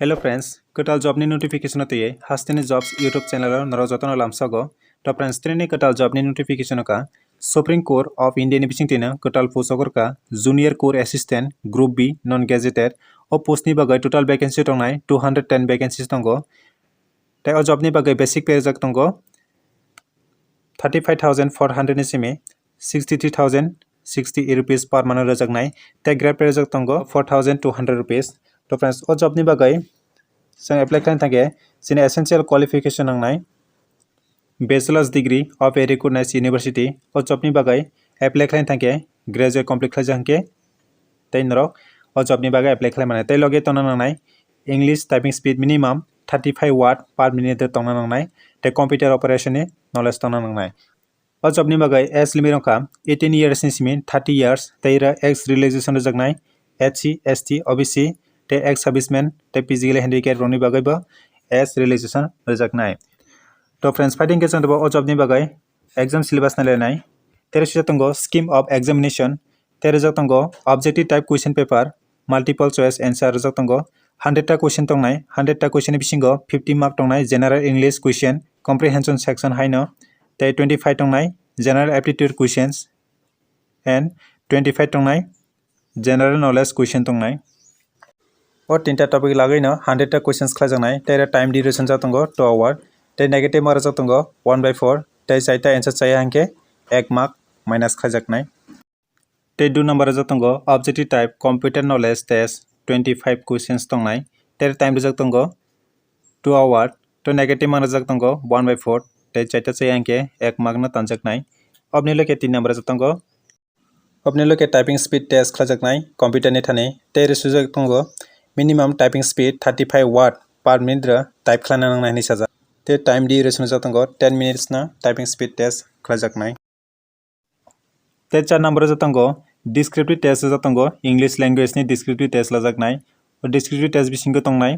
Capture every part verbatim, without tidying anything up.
Hello friends, kwtal job ni notification o twiwi Hasteni Jobs YouTube channel o norok jotono lamsogo. To friends, tini ni kwtal job ni notification o ka Supreme Court of India ni bising tino kwtal post ogor ka Junior Court Assistant Group B non gazetted. O post ni bagwi total vacancy tongnai two hundred ten vacancies tongo. Tei o job ni bagwi basic pay rwjak tongo thirty five thousand four hundred ni simi sixty three thousand sixty rupees per month rwjaknai, tei grade pay rwjak tongo four thousand two hundred rupees. To friends, o job ni bagwi chwng apply khlaina thangkhe chini essential qualification nangnai bachelor's degree of a recognized university. O job ni bagwi apply khlaina thangkhe graduate complete khlaijak hwnkhe tei norok o job ni bagwi apply khlai mano. Tei logi tongna nangnai English typing speed minimum thirty five word per minute de tongna nangnai, tei computer operation ni knowledge tongna nangnai. O job ni bagwi age limit wngkha eighteen years ni simi thirty years, tei ira age relaxation rwjaknai S C, S T, O B C, tei ex serviceman tei physically handicap rokni bagwi bo age relaxation rwjaknai. To friends, phaidi hwnkhe chwng tabuk o job ni bagwi exam syllabus nailainai. Tei swijak tongo scheme of examination, tei rwjak tongo objective type question paper, multiple choice answer rwjak tongo. Hundred ta question tongnai, hundred ta question ni bisingo fifty mark tongnai general English question, comprehension section haino, tei twenty five tongnai general aptitude questions and twenty five tongnai general knowledge question tongnai. O tinta topic lagwi no hundred ta questions khlaijaknai, tei oro time duration jak tongo two hour, tei negative mark rwjak tongo one by four, tei chaita answer chaya hwnkhe ek mark minus khlaijaknai. Tei dui number rwjak tongo objective type computer knowledge test, twenty five questions tongnai, tei time rwjak tongo two hour, tei negative mark rwjak tongo one by four, tei chaita chaya hwnkhe ek mark no tanjaknai. Obni loke tin number rwjak tongo, obni loke typing speed test khlaijaknai computer ni thani, tei oro swijak tongo minimum typing speed thirty five word per minute ro type khlaina nangnai hinwi sajak. Tei time duration rwjak tongo ten minutes no typing speed test khlaijaknai. Tei char number rwjak tongo descriptive test rwjak tongo, English language ni descriptive test lajaknai. O descriptive test bisingo tongnai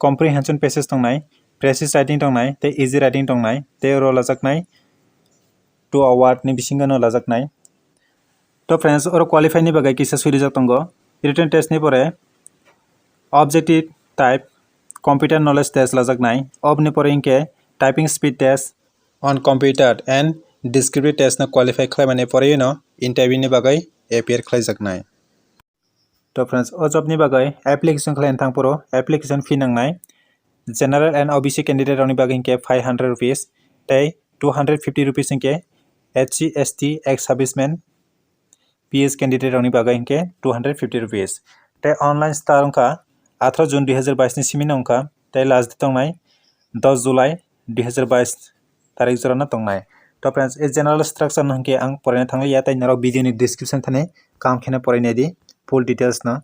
comprehension passage tongnai, precise writing tongnai, tei easy writing tongnai, tei oro lajaknai two hour ni bisingo no lajaknai. To friends, oro qualify ni bagwi kisa sui rijak tongo. Written test ni pore objective type computer knowledge test lajaknai. Obni pore hinkhe typing speed test on computer and descriptive test no qualify khlaimani porwi no interview ni bagwi appear khlaijaknai. To friends, o job ni bagwi application khlaina thang phuru application fee nangnai. General and O B C candidate rokni bagwi hinkhe five hundred rupees tei two hundred fifty rupees hinkhe S C, S T, ex serviceman, P S candidate rokni bagwi hinkhe two hundred fifty rupees. Tei online start wngkha atharo June dui hazar bais ni simi no wngkha, tei last date tongnai dos July dui hazar bais tarik jora no tongnai. To friends, e general structure no hinkhe ang poraina thanglia, tei norok video ni description thani kaham kheno porainai di full details no.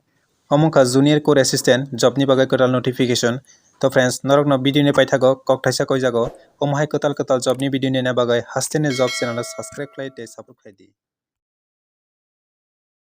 Omo wngkha Junior Court Assistant job ni bagwi kwtal notification. To friends, norokno video ni paithago kok thaisa koijago. Omo hai kwtal kwtal job ni video naina bagwi hasteni job channel no subscribe khlai tei support khlai di.